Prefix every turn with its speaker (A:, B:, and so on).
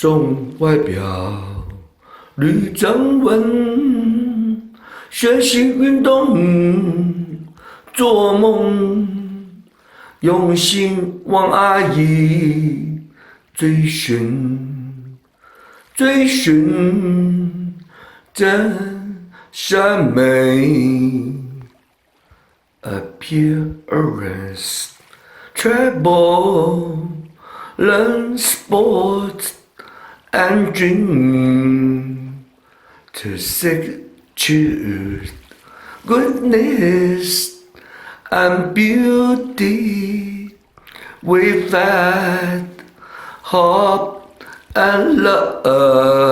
A: 重外表，慮正文，學習運動，做夢，用心往愛追尋，追尋真善美。Appearance, travel, learn sports and dream to seek truth, goodness and beauty with faith, hope and love.